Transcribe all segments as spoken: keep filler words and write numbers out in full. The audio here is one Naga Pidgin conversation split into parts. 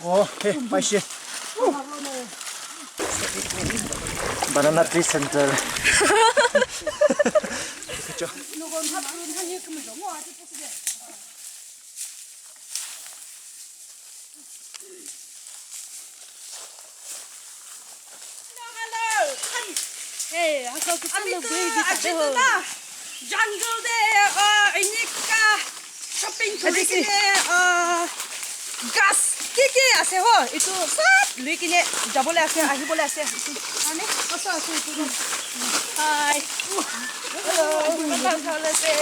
Oh, hey, paishe. Banana tree center. Hey, aku tu. Ami tu aji tu na jungle te, ah, enika shopping kuri kene, ah, ghas ki ki ase ho, etu sob lui kene jabole ase, ahibole ase. Ane, asa ase etu. Hi. Hello. Welcome to Lase.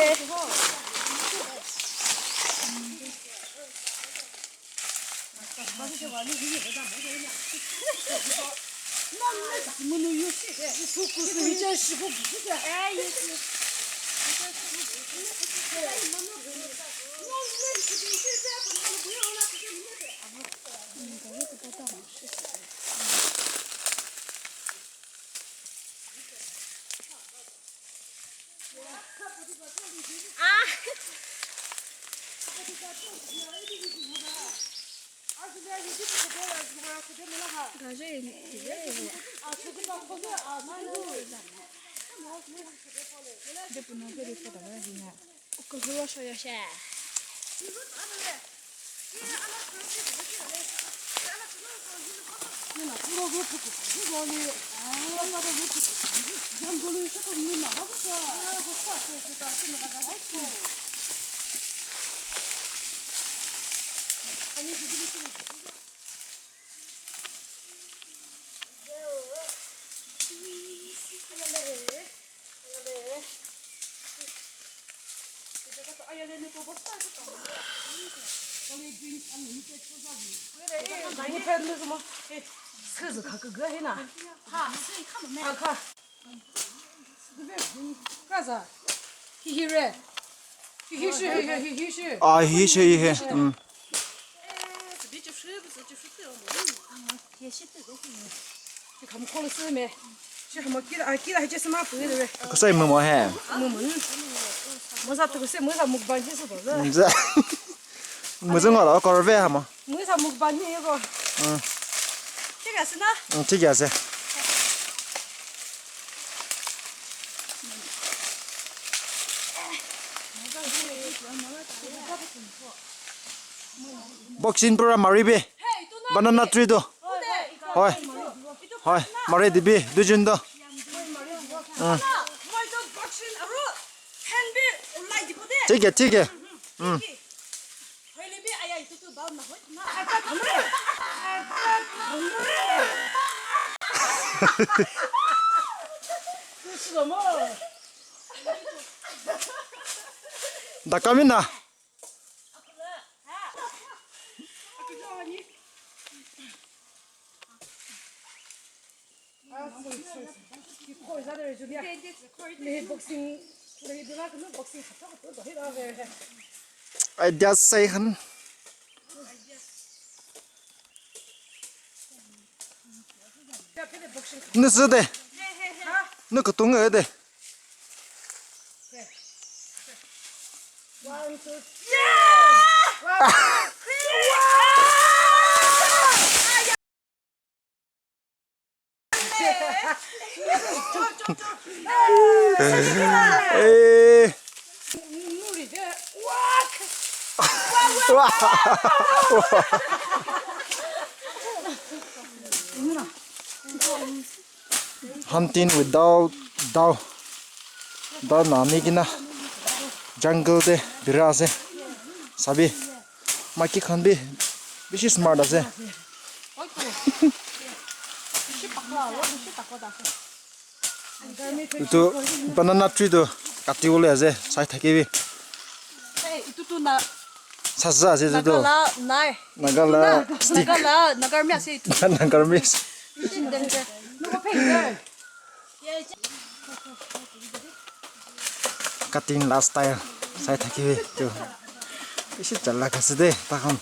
Kaza. Hihi re. Hihi shi, hihi, hihi shi. Ah, hihi shi, hihi. Mm. Kusai mo mo he. Mo mo. Mo sa tu se mo sa mukbang je su bo. Mo sa. Mo sa ngala ko ve ha mo. Mo sa mukbang ni ko. Mm. Thik ase na? Mm, thik ase. Boxing pura maribi. Banana tree tu. Hoi. Hoi. Mari dibi. Duijun tu. Mm. Thik hai, thik hai. Mm. Dakamina. Idea sai khan. Ni su de. Ni kutung e de. Eh. Hunting without dao. Dao nani kina jungle te bira ase. Sabi. Maiki khan bi bishi smart ase. Bishi pakla aro bishi takot ase. Etu banana tree tu kati bole ase, sai thaki bi. Hey, itu tu na. Saza ase etu tu. Naga la nai. Naga la stick. Naga la, Naga mi ase itu. Naga mi. Cutting la style. Sai thaki bi tu. Bishi chalak ase de, takhan.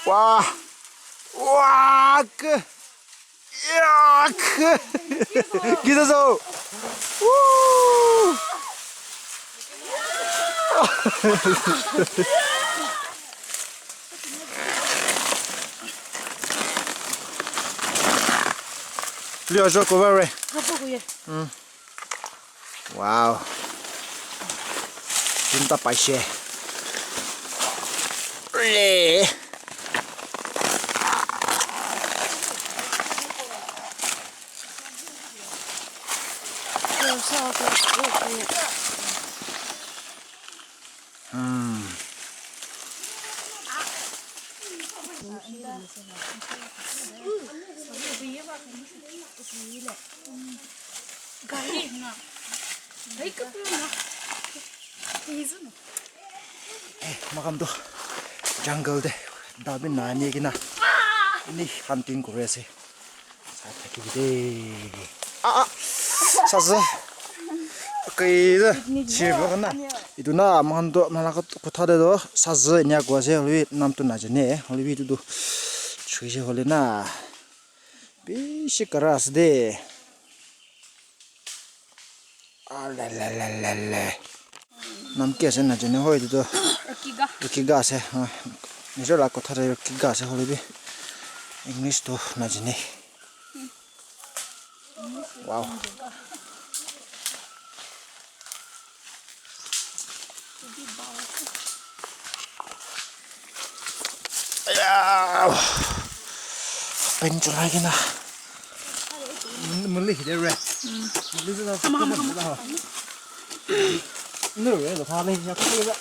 Wah. Wah. Yak! Kita so. Woo! Liu ajo ko ba re. Wow. Tinta paise. Re. Hmm. Eh, makam tu jungle de, da bin na ni kina. Ini hunting kore ase. Sai thaki bi de. Ah, ah. Sazu. Okay, de. Chirba kana. Itu na, mohan to, na la kotha de do. Sazu, enya ko ase, hoilebi nam to najane. Hoilebi itu tu. Chuise hole na. Bishi kara ase de. Ah, la, la, la, la, la. Nam ki ase najane hoi etu tu. Rakiga. Rakiga ase. Ah, nijor la kotha te rakiga ase hoile bi English tu najane. Wow. Aya! Pen cholai kena. Muli hide re. Muli tu na. Ama, ama, ama. Nure, lo thale ya ko ba.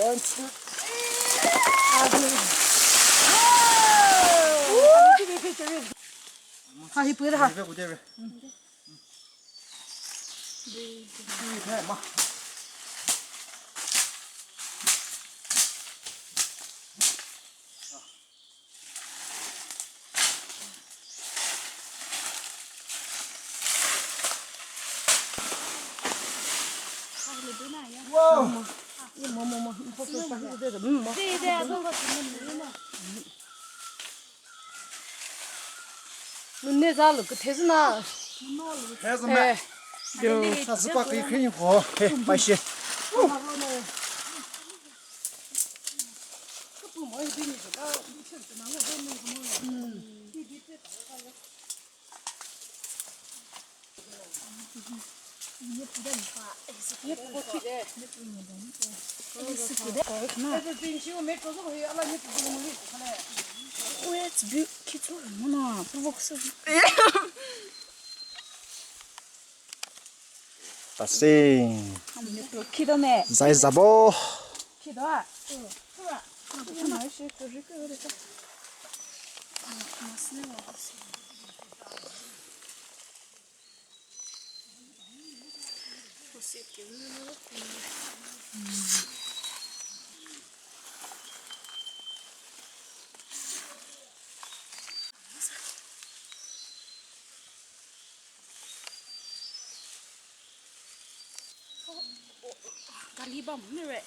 One, two. Ha, hi, pura ha. Wow. Nune za lo ke thezna. Thezna. Eh. Yo. Sa sa pa kri kri ho. He, pa she. Tasing. Zai zabo. Kali ba mune re.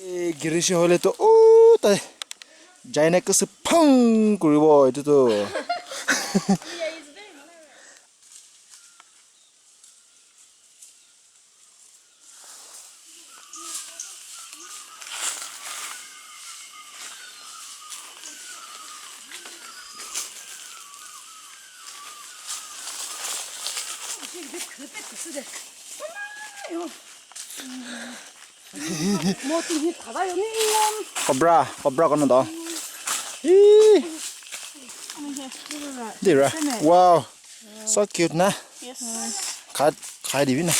Eh, girishi hoile to, oh, tai. Jaine kese phang kuribo, etu to. Cobra, cobra kono do. Ih. Dira. Wow. So cute na. Yes. Khai, khai dibi na.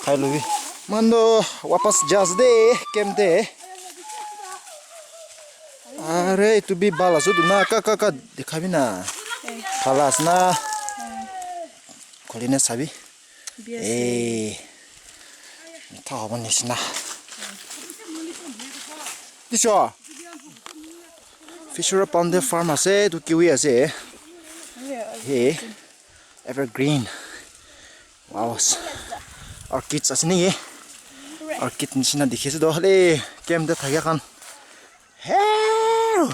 Khai lubi. Mando wapas jas de kem de. Are, etu bi bhal ase etu na, ka, ka, ka, dikhabi na. Bhal ase na. Khuli na sabi. Eh. Mitha hobo nishina. Tisho. Fisher Pond Farm ase, etu kiwi ase. Hey. Evergreen. Wow. Orchids ase naki? Orchid nishina dikhi ase toh. Hale, camp te thakia khan. Hey!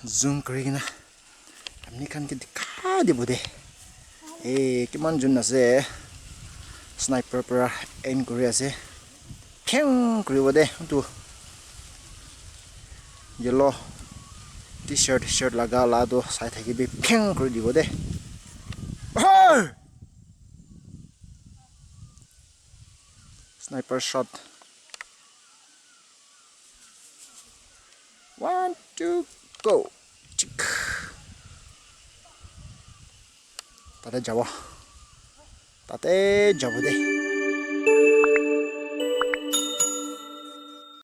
Zoom kuri kena. Apni khan ke dikha dibo de. Eh, kiman jun ase. Sniper para aim kuri ase. Pheng kuribo de. Etu yellow t-shirt, shirt laga la tu sai thaki bi pheng kuri dibo de. Hey! Sniper shot. One, two, go. Chik. Tate jabo. Tate jabo de.